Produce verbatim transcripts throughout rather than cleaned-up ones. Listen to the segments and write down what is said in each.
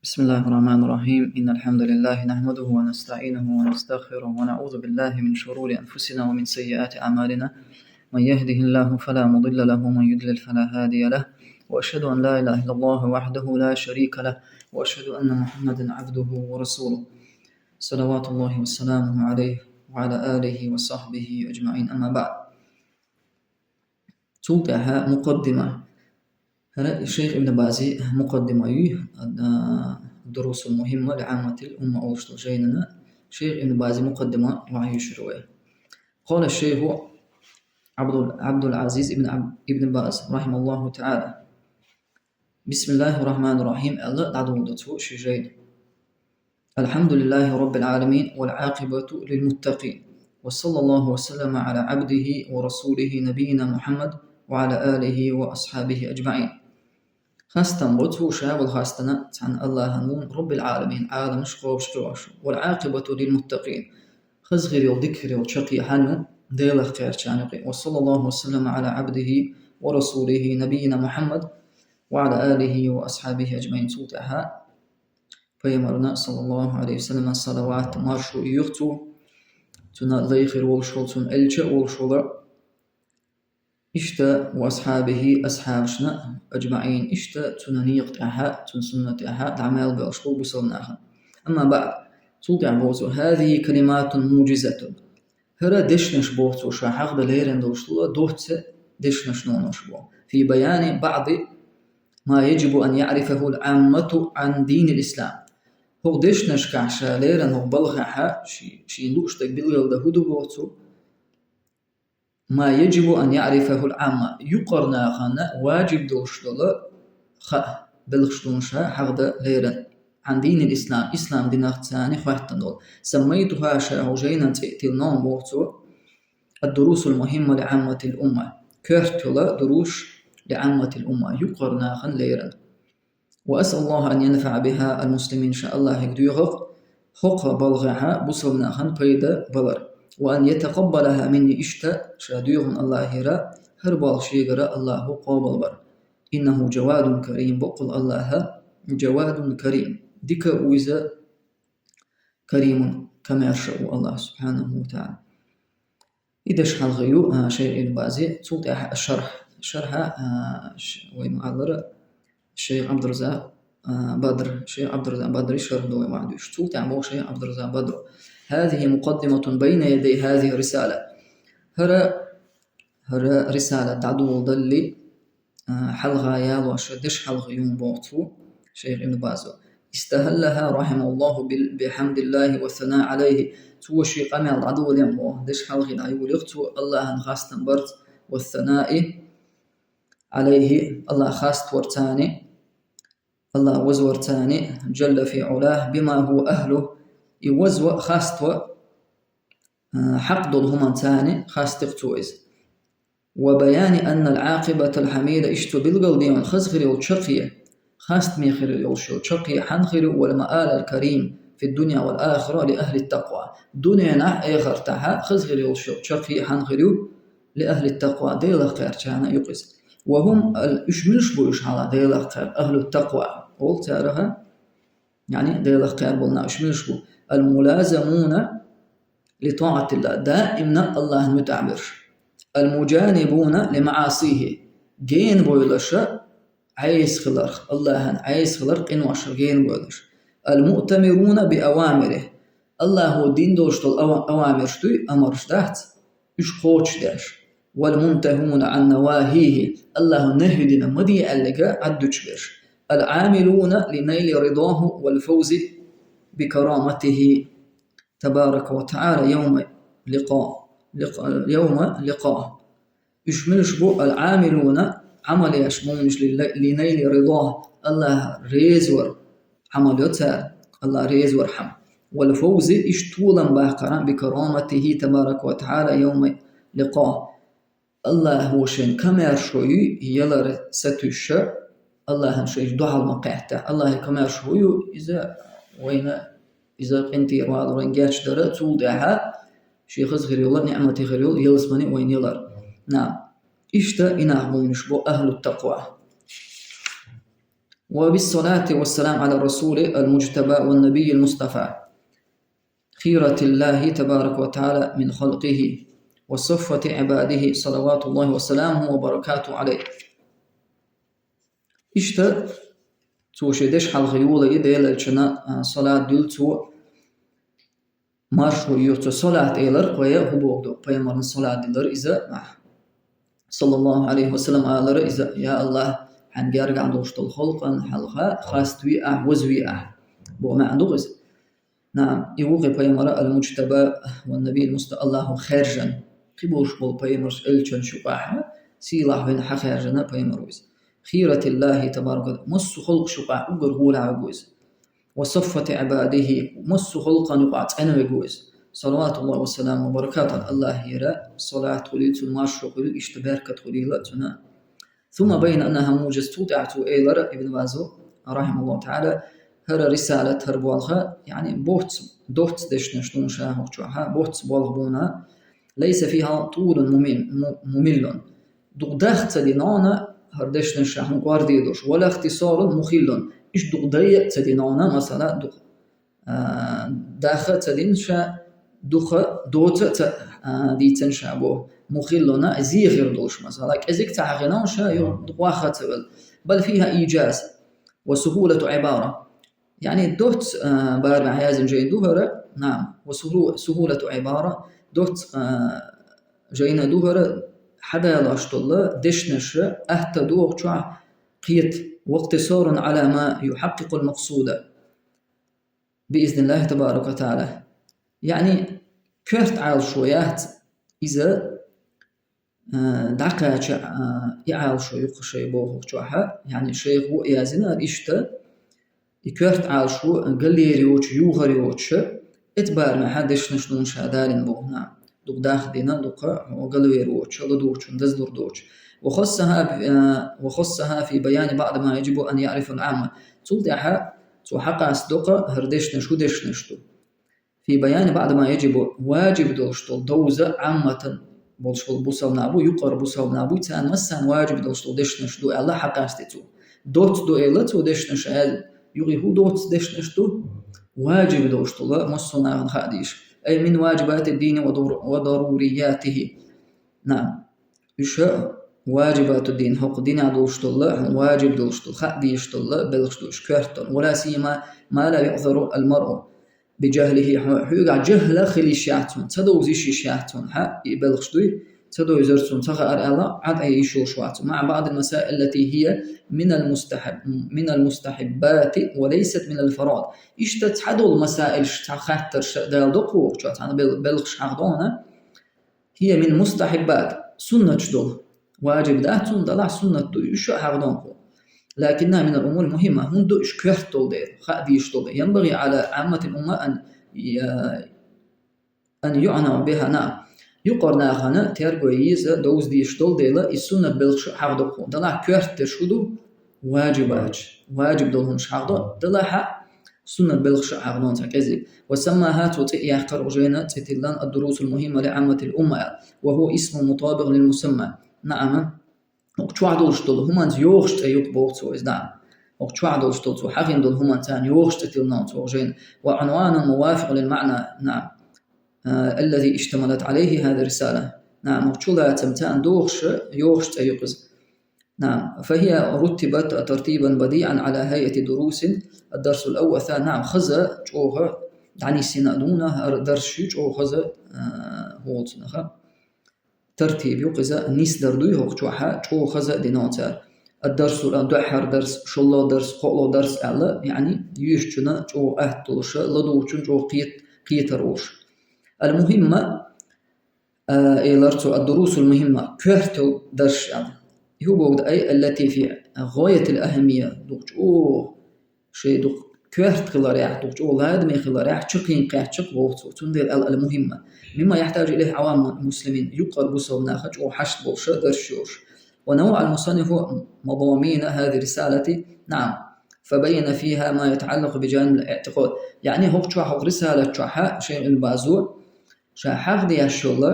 بسم الله الرحمن الرحيم. إن الحمد لله نحمده ونستعينه ونستغفره ونعوذ بالله من شرور أنفسنا ومن سيئات أعمالنا. من يهده الله فلا مضل له ومن يضلل فلا هادي له. وأشهد أن لا إله إلا الله وحده لا شريك له. وأشهد أن محمدا عبده ورسوله. صلوات الله وسلامه عليه وعلى آله وصحبه أجمعين. أما بعد. Цул тӀаьхьа мукъаддима. ХӀара шейх Ибн Бази мукъаддима ю, а, Дурусул мухимма ли амматил умма олуш долу жайнана шейх Ибн Бази мукъаддима вахьа йийшира вай. قال الشيخ عبد، عبد العزيز بن عب-، ابن باز رحمه الله تعالى. بسم الله الرحمن الرحيم аьлла дӀадолу цо ши жайна. الحمد لله رب العالمين والعاقبة للمتقين وصلى الله وسلم على عبده ورسوله نبينا محمد وعلى آله وأصحابه أجمعين. Хастам бо цо ша волу хастана цхьана Аллахьан ву, Раббил Ӏаламин, Ӏаламаш кхобуш хиларх. والعاقبة للمتقين. Хаза хир йолу, дика хир йолу чаккхе хьан ю Делах кхаьрчарна юкъе. وصلى الله وسلم على عبده ورسوله نبينا محمد وعلى آله وأصحابه أجمعين. Цул тӀаьхьа пайхамарна, саллаллаху Ӏалайхи ва саллам, салават, маршо йоьху цо, цуьнан лай хир волуш волу, цуьнан элча а волуш волу. Иштта ва асхьабихи, асхьабашна, аджмаӀин, иштта цуьнан некъа тӀехь, цуьнан суннат тӀехь дӀа мел боьлхуш болу бусалба нахана. Амма баъд, цул тӀаьхьа боху цо: «Хазихи калиматун муъжизатун». ХӀара дешнаш боху цо, ша хьахдан лерина долуш долу доцца дешнаш, нонаш боху. Фи баяни баъди ма яджибу ан яърифахул Ӏаммату Ӏан динил ислам. ХӀокху дешнашкахь ша лерина хӀокху балхахь ши-, шена лууш дерг билгалдан хӀун ду боху цо? Ма яджибу ан яърифахул Ӏамма. Юкъара нахана ваджиб долуш долу хаа, белхаш долуш ша хьахдан лерина. Ӏан динил ислам, ислам динах царна хоьттина долу. Саммайтуха, ша хӀокху жайнан цӀе а тиллина боху цо, ад-дурусул мухимма ли Ӏамматил умма. Коьрта йолу дурусаш ли Ӏамматил умма, юкъара нахана лерина. Ва асъалуллаха ан янфаъа биха ал-муслимин, ша Аллахьига доьху хӀокху балхахь бусалба нахана пайда балар. Ва ан ятакъаббалаха минни, иштта ша доьху Аллахьера хӀара болх шегара Аллахьо къобалбар. Иннаху джавадун карим, баккъал Аллахь джавадун карим, дика ву иза, каримун, комаьрша ву Аллахь субхьанаху ва тааля. И дешхьалхе ю, а, шайх Ибн Бази, цул тӀаьхьа шархь. Шархь, а, ш-, вай ма-аллара, шайх Ӏабдурраззакъ, а, Бадр, шайх Ӏабдурраззакъ Бадри шархь ду вай ма-аллара. Цул тӀаьхьа боху шайх Ӏабдурраззакъ Бадру: «Хазихи мукъаддиматун байна ядай хазихи рисала». ХӀара, хӀара рисала дӀадоладалли, а, хьалха ялош дешхьалхе ю боху цо, шайх Ибн Базо. Истахьаллаха, рахьимахуллаху, бил-, бихьамдиллахи ва санаи Ӏалайхи. Цо шен къамел дӀадолийна боху, дешхьалхе дӀайолийна цо Аллахьан хастам барца, ва санаи Ӏалайхи, Аллахь хаставарца, Аллахь вазварца, джалла фи Ӏулахи, бима хӀува ахьлуху, и вазва, хаства, а, хьакъ долу хӀуманца хастийна цо иза. Ва баяни аннал Ӏакъибатал хьамида, иштта цо билгалдина хаза хир йолу чаккхе, хастаме хир йолуш йолу чаккхе хьан хир ю, вал маалал карим фид дунья вал ахира ли ахлит такъва. Дуьненахь, эхартахь хаза хир йолуш йолу чаккхе хьан хир ю, ли ахлит такъва, Делах кхаьрчарна юкъа иза. Ва хӀум ал-, уьш муьлш бу уьш хьалха Делах кхаьр, ахлут такъва олу царах, яъни Делах кхаьр болу нах уьш муьлш бу? Ал-мулазамуна ли тааъатиллах, даимна Аллахьан муьтӀахь берш. Ал-муджанибуна ли маӀасихи, гена бойлаша Ӏеса хиларх, Аллахьан Ӏеса хиларх, къиношах гена бойлаш. Ал-муътамируна би авамирихи, Аллахьо дина долуш долу ава-, авамирш дуй, амарш дац, уьш кхочушдеш. Вал мунтахуна Ӏан навахихи, Аллахьо нахӀи дина ма де аьлларг Ӏаддуьтуш берш. Ал-Ӏамилуна ли найли ридаху вал фавзи би караматихи табарака ва тааля явма ликъа, ликъа, явма ликъа. Уьш муьлш бу? Ал-Ӏамилуна, Ӏамал еш муьлш, ли, ли найли ридаху, Аллахь резавар Ӏамал йо цара, Аллахь резавар хьама. Вал фавзи, иштта толам баккхара, би караматихи табарака ва тааля явма ликъа. Аллахьо шайн комаьршо ю ялар сатуьйсуш, Аллахьан шайша дуьхьал ма кхеттахь. Аллахьан комаьршо ю, иза вайна, иза къинтӀера валар вайна гечдара, цул тӀаьхьа шен хаза хир йолу, ниӀмате хир йолу ялсамани вайна ялар. На, иштта и нах муьлш бу? Ахлут такъва. وبالصلاة والسلام على الرسول المجتبى والنبي المصطفى، خيرة الله تبارك وتعالى من خلقه، وصفوة عباده، صلوات الله وسلامه وبركاته عليه. Иштта цо шен дешхьалха йолае Даьла Элчанна, а, салат дуьллу цо, маршо йоьху цо. Салат элар, кхоя хӀун боху ду, пайхамарна салат дилар иза, а, саллаллаху алейхи ва саллям, алара иза: «Я Аллах, хьайн гергахь долуш долу халкъан хьалха хаставе ахь, вазве ахь», боху маьӀна ду иза. Наам, и ву кхин пайхамара, ал-Муджтаба ва Набий ал-Муста-, Аллахо хаьржина, кхин болуш болу пайхамарш, элчанаш юкъахь сийлахь вина хьахаьржина пайхамар ву иза. Хиратиллахи табарака, массо халкъаш юкъахь уггар гӀолехь ву иза. Ва сафвати Ӏибадихи, массо халкъан юкъахь цӀена вегу иза. Салаватуллахи ва саламу ва баракату, Аллахера салат хуьлийла цунна, маршо хуьлийла, иштта беркат хуьлийла цунна. Сумма байна аннаха муджиз, цул тӀаьхьа цо элира, Ибн Базо, рахимахуллаху таала, хӀара рисалат, хӀара болх, яъни боцца, доцца дешнаш ду ша хӀокху чохь, боцца болх бу, лайса фиха тулун мумин-, му-, мумиллун. Дукха дах ца дина хӀара дешнаш ша хӀун кӀордийр долуш, ва ла ихтисарун мухиллун. Иштта дукха дай а ца дина, масала, дукха, а, дах а ца дина ша, дукха доца а ца, а, дийцина ша боху. Мухиллун, зен хир долуш, масала, кӀезиг ца хьахина ша, ю-, дукха ваха ца велла. Бал фиха ижаз ва сухулату Ӏибара. Яъни доцца, а, барамехь яздина жайна ду хӀара, наам, ва суху-, сухулату Ӏибара, доцца, а, жайна ду хӀара, хьадалош долу дешнаш атта ду хӀокху чохь кхета, ва ихтисарун Ӏала ма юхьаккъикъул макъсуда, биизниллахи табарака ва таала. Яъни коьрта Ӏалашо яц иза, а, дӀакхача, а, и Ӏалашо юкъа шайн боху чохь, яъни шайх ву яздина иштта, и коьрта Ӏалашо галъер йоцуш, юхар йоцуш, эцу барамехь дешнаш ду ша далийна боху, наам. Дукха дах а дина, дукха галъер йоцуш, ладугӀучунна дазлур доцуш. Ва хассаха, а, ва хассаха фи баяни баъди ма яджибу ан яърифал Ӏамма. Цул тӀаьхьа цо хьакъаста доккха хӀара дешнаш, хӀун дешнаш ду. Фи баяни баъди ма яджибу, важиб долуш долу довза Ӏамматан, болуш болу бусалба нах бу, юкъара бусалба нах бу, царна массарна важиб долуш долу дешнаш ду аьлла хьакъасти цо. Доцца ду элла цо дешнаш аьлла, юкъа хӀун доцца дешнаш ду? Важиб долуш долу, массо нахана хаа дийш. Ай мин важибати дини ва дур-, ва даруриятихи. Наам. Уьш важибату дин, хӀокху динехь долуш долла, важиб долуш долла, хаа дезаш долла белхаш ду уьш коьртан. Ва ла сима ма ла юъзару ал маръу би жахлихи, хьо-, хьоьгахь жахла хила йиш яц цунна, ца довза йиш йиш яц цунна, хьа, и белхаш дуй, ца довзар цунна, ца хаар аьлла, Ӏад айа йиш йолуш вац цо. Маъа баъдил масаил аллати хия минал мустахьиб-, минал мустахьиббати ва лайсат минал фарад. Иштта цхьадолу масаилш, цхьа хаттарш дала доккху вокхучохь, цхьана бел-, белхаш хьахдона, хия мин мустахьиббат, суннаташ долу. Важиб дац цунна, далахь суннат ду, уьш а хьахдонху. Лакинна минал умур мухимма, хӀунда ду уьш коьрта долу дела, хаа дийш долу. ЯнбагӀи Ӏала Ӏамматил умма ан, я, ан юъна бихана. Юкъара нахана терго еза, довза дийш долу дела, и суннат белхаш а хьахдокху. Далахь коьрта дерш хӀун ду? Важибаташ. Важиб долу хӀумаш хьахдо, далахь а суннат белхаш а хьахдо цхьа кӀезиг. Ва саммаха, цо цӀе яьккхира хӀокху жайна, цӀе тиллина, ад-дурусул мухимма ли Ӏамматил умма аьлла. Ва хӀува исму мутабиъ лил мусамма. Наам. ХӀокху чохь долуш долу хӀуманца йохуш цӀе юкъа боху цо иза, наам. ХӀокху чохь долуш долу цо хьахийна долу хӀуманца йохуш цӀе тиллина цо хӀокху жайна. Ва Ӏунванун мувафикъ лил маъна, наам. А, аллази иштамалат Ӏалайхи хӀазихир рисала. Наам, хӀокху чулацамца дохуш, йохуш цӀе юкъа иза. Наам, фахия руттибат тартибан бадиъан Ӏала хайати дурусин, ад-дарсул аввал, наам, хаза чӀогӀа дӀанисйина а дуна, хӀара дарсаш чӀогӀа хаза, а, хӀоцунаха. Тартиб юкъа иза, нисдар дуй хӀокху чохь, чӀогӀа хаза а дина цара. Ад-дарсул, а, дуьххьара дарс, шоллагӀа дарс, кхоалгӀа дарс аьлла, яъни, йоьшучунна чӀогӀа атта долуша, ладугӀучунна чӀогӀа кхет-, кхетар волуш. Ал-мухимма, а, элар цо, ад-дурусул мухимма, коьрта йолу дарсаш аьлла. И хӀун боху ду, ай, аллати фи гӀоятил ахаммия, дукха чӀогӀа шайн дукха коьрта хиларехь, дукха чӀогӀа ладаме хиларехь, чу кхин кхаьчча боху цо, цундела аьлла ал-мухимма. Мимма яхьтаджу илайхи Ӏаваммул муслимин, юкъара бусалба наха чӀогӀа хьашт болуша дарсаш йолуш. Ва наваъа ал-мусаннифу мадамина хӀазихир рисалати, наам, фабаййана фиха ма ятаӀаллакъу би жанибил иътикъад. Яъни хӀокху чохь, хӀокху рисалат чохь шайх Ибн Базо ша хьахдеш йолу,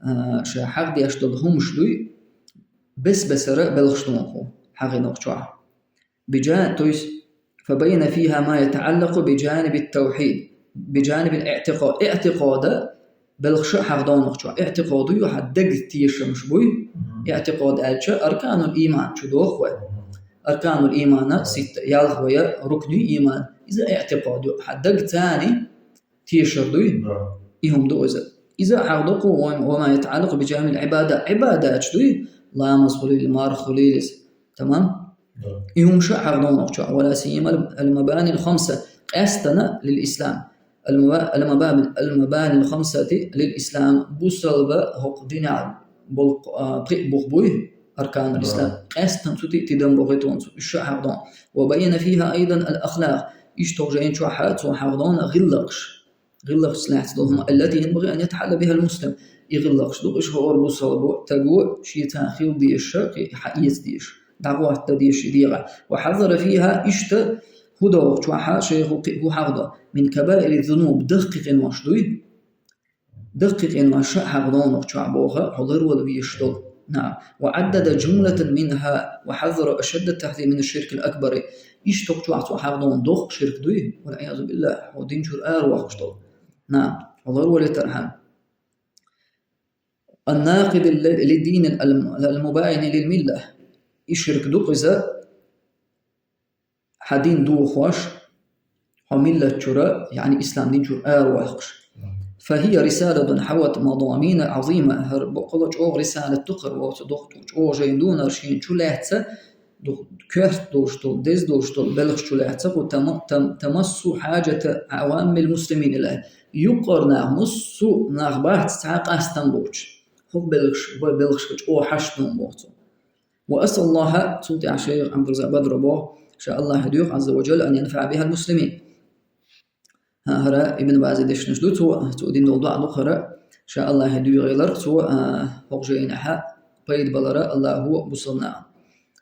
а, ша хьахдеш долу хӀумаш дуй, бес-бесара белхаш ду хӀокху хьахийна хӀокху чохь. بجا-، то есть, فبين فيها ما يتعلق بجانب التوحيد، بجانب الاعتقاد. ИӀтикъада белхаш а хьахдоах цу чу. ИӀтикъад ю хьа даг тешамаш буй. ИӀтикъад аьлча, арканул иман чу доху вай. Арканул имана ситта, ялх вай рукну иман. Иза иӀтикъад ю. Хьа даг царна тешар дуй? Да. И хӀума ду иза. Иза хьахдокху, ва, وما يتعلق بجانب العبادة. Ӏибадаташ дуй? Ламаз хуьлийла, марха хуьлийла иза. Тамам? Да. И хӀума ша хьахдоах цу чу. ولا سيما المباني الخمسة. Къаьстана للإسلام. المبا-، المبا-، المباني الخمسة للإسلام. Бусалба хӀокху динехь болу, а, пхи бух буй, арканул ислам. Да. Къаьстана цу тӀе тидам бохуьйту цу. Уьш ша хьахдоах. وبين فيها أيضا الأخلاق. Иштта хӀокху жайна чохь цо хьахдоах гӀиллакхаш. ГӀиллакхашца лаьцна долу хӀума, التي ينبغي أن يتحلى بها المسلم. И гӀиллакхаш ду, уьш хӀора бусалба стага шеца хила дезаш, кхин хьаэца дезаш, дӀахӀотта дезаш и дегӀа. وحذر فيها, иштта хӀун доху чохь, шайхо кхин хӀун хьахдо, من كبائر الذنوب, даккхий къинош дуй? Даккхий къинош ша хьахдоах цу чохь боху, хьо ларвала везаш долу. نعم. وعدد جملة منها وحذر أشد التحذير من الشرك الأكبر. Иштта хӀокху чохь цо хьахдоах доккха ширк дуй? والعياذ بالله, хьо дин чуьра аравоккхуш долу. نعم. Хьо ларвала тархьама. الناقض للدين الم-، المباين للملة. И ширк ду иза, хьан дин дохош, хьо миллат чуьра, яъни ислам дин чуьра аравоккхуш. فهي رسالة حوت مضامين عظيمة. ХӀара баккъала чӀогӀа рисалат ду хӀара, вовца доккха чӀогӀа жайна ду хӀара, шена чу лаьцна, ду-, коьрта долуш долу, деза долуш долу белхаш чу лаьцна, хӀу тама-, там-, تمس حاجة عوام المسلمين إليها. Юккъара нах, массо а нах бац цхьа а къастам боцуш. ХӀокху белхаш, белхашка чӀогӀа хьашт ду боху цо. وأسأل الله, цул тӀаьхьа шайх Ӏабдурраззакъ Бадро боху, ша Аллахье доьху, عز وجل, أن ينفع بها المسلمين. ХӀара Ибн База дешнаш ду, цо, цо дина долу доӀа ду хӀара, ша Аллахье доьху хилар, цо, а, хӀокху жайнахьа пайда балара Аллахьо бусалба нахана.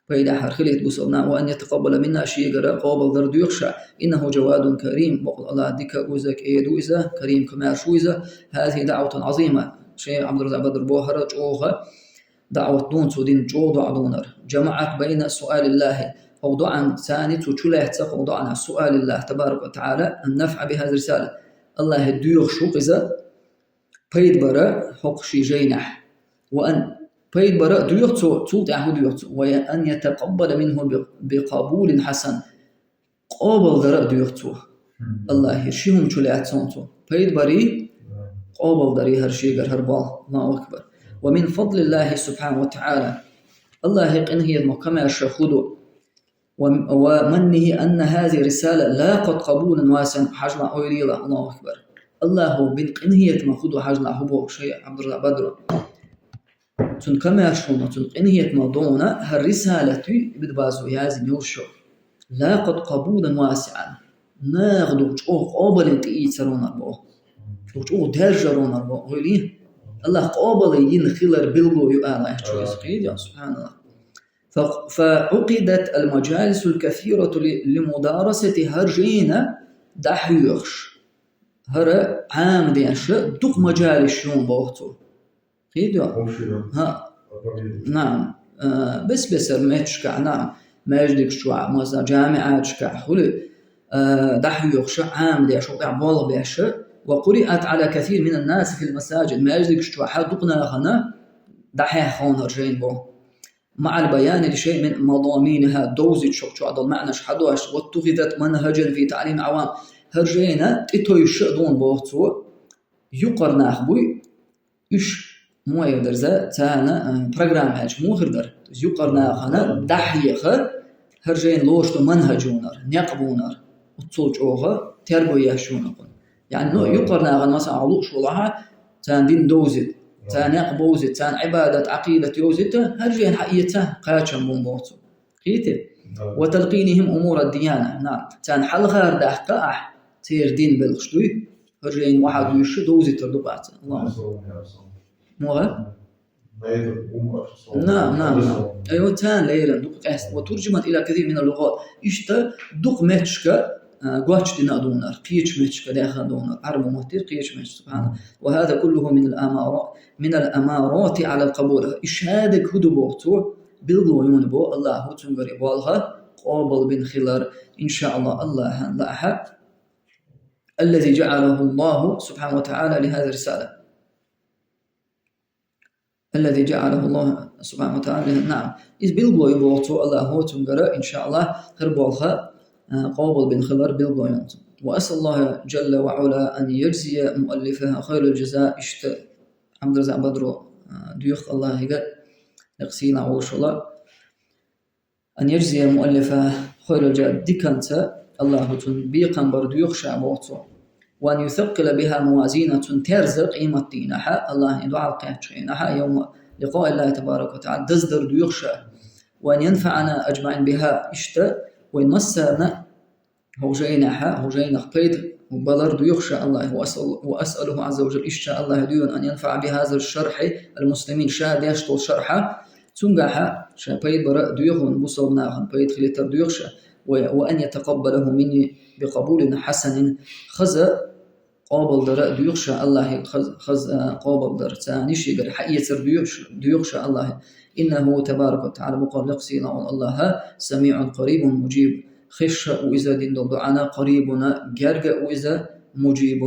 Пайда хӀара хилийта бусалба нахана, وأن يتقبل منا, шегара къобалдар доьху ша, إنه جواد كريم, бакъ Аллахь дика ву иза, кӀеда ву иза, карим, комаьрша ву иза, هذه دعوة عظيمة. Шайх Ӏабдурраззакъ Бадро боху, хӀара чӀогӀа даӀват ду хӀара, цо дина чӀогӀа доӀа ду хӀара. جمعت بين سؤال الله. ХӀокху доӀанца цо чу лаьцна хӀокху доӀанца سؤال الله تبارك وتعالى النفع بهذه الرسالة. Аллахье доьхуш ву иза пайда бара хӀокху шен жайнехь. وأن, пайда бара а доьху цо, цул тӀаьхьа хӀун доьху цо? وأن يتقبل منه ب-، بقبول حسن. Къобалдар а доьху цо. Аллахье ши хӀума чу лаьцна цо. Пайда барий, къобалдарий хӀара шегара хӀара болх. Аллаху акбар. ومن فضل الله سبحانه وتعالى. Аллахье къинхетамах, комаьршах хӀун ду? ومنه أن هذه الرسالة لاقت قبولا واسعا. Хьажал ойла йила, Аллаху акбар. Аллахьо бина къинхетамах хӀун ду, хьажал хӀун боху шайх Ӏабдурраззакъ Бадро. Цуьнан комаьршонах, цуьнан къинхетамах ду хӀара рисалат, Ибн Базо яздина йолуш йолу. لاقت قبولا واسعا. Наха дукха чӀогӀа къобална тӀеийцар хӀара боху. Дукха чӀогӀа даьржар хӀара боху. Ойла йи? Аллахь къобал йина хилар билгало ю ала аьлла чу иза кхийда, субханаллахь. ف-، فعقدت المجالس الكثيرة ل-، لمدارسة, хӀара жайна дӀахьоьхуш, хӀара Ӏамадеш дукха мажалис ю боху цо. Кхийда? Община. ХӀаъ. Наам. А, бес-бесара меттигашкахь, наам, маьждигаш чохь, масала, жамиӀаташкахь хуьлу, а, дӀахьоьхуш, Ӏамадеш, хӀокху тӀехь болх беш, وقرأت على كثير من الناس في المساجد. Маьждигаш чохь дукха нахана дӀахьехна хӀара жайна боху. مع البيان لشيء من مضامينها, довзийта шух чохь долу маьӀнаш хьадош, واتخذت منهجا في تعليم العوام. ХӀара жайна тӀетовжуш а ду боху цо, юккъара нах буй, уьш муха дерза, царна, а, программа аьлча муха хир дара. То есть юккъара нахана дӀахьеха, хӀара жайна лоруш ду манхаж хӀара, некъ хӀара, оццул чӀогӀа терго еш хӀара. Яъни, ну, юккъара нахана, масала, лууш волахь, царна дин довзийта, царна некъ бовзийта, царна Ӏибадат, Ӏакъидат йовзийта, хӀара жайна хьаэца кхачам бу боху цо. Кхийда? Да. وتلقينهم أمور الديانة. На, царна хьалхара даккха ахь, церан дин белхаш дуй, хӀара жайна охьа дуьйш довзийтар ду бац. Аллаху акбар. Муха? На, на, на. Айо, царна леррина дукха къаьстина. وترجمت إلى كثير من اللغات. Иштта дукха меттигашка, а, гочдина а ду хӀара, кхечу меттигашка даьхна а ду хӀара, Ӏарбо маттера кхечу меттигашка, субханаллахь. وهذا كله من الأمارات، من الأمارات على القبول. И шадерг хӀун ду боху цо, билгало ю боху Аллахьо цуьнгара и болх къобал бина хилар, иншааллахӀ, Аллахьан лаахь. الذي جعله الله سبحانه وتعالى لهذه الرسالة. الذي جعله الله سبحانه وتعالى لها، نعم. Иза билгало ю боху цо Аллахьо цуьнгара, иншааллахӀ, хӀара болх, а, къобал бина хилар билгало ю цо. وأسأل الله جل وعلا أن يجزي مؤلفها خير الجزاء. Иштта Хьамзарза Бадро, а, доьху Аллахьига, лекха сийлахь волуш волу, أن يجزي مؤلفها خير الجزاء, диканца Аллахьо цунна бекхам бар доьху ша боху цо. وأن يثقل بها موازينها, цунна терза къематдийнахь, Аллахьан дуьхьал кхаьччу хенахь, يوم لقاء الله تبارك وتعالى, даздар доьху ша. وأن ينفعنا أجمعين بها, иштта вайн массарна хӀокху жайнахь, хӀокху жайнах пайда балар доьху ша Аллахье. وأسأل، وأسأله عز وجل, иштта Аллахье доьху, أن ينفع بهذا الشرح المسلمين, ша деш долу шархь, цуьнгахь ша пайда бар доьху, бусалба нахана пайда хилийтар доьху ша. و، وأن يتقبله مني بقبول حسن, хаза къобалдар доьху ша Аллахье, хаза, хаза, а, къобалдар, царна шегара хьаэцар доьху ша, доьху ша Аллахье. إنه تبارك وتعالى, бакъ лекха сийлахь волу Аллахь, سميع قريب مجيب, хезаш а ву иза дина долу дуӀана, قريب, герга а ву иза, مجيب,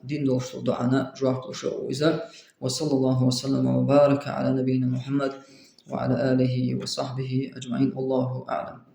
дина долуш долу дуӀана жоп луш а ву иза. وصلى الله وسلم وبارك على نبينا محمد وعلى آله وصحبه أجمعين. والله أعلم.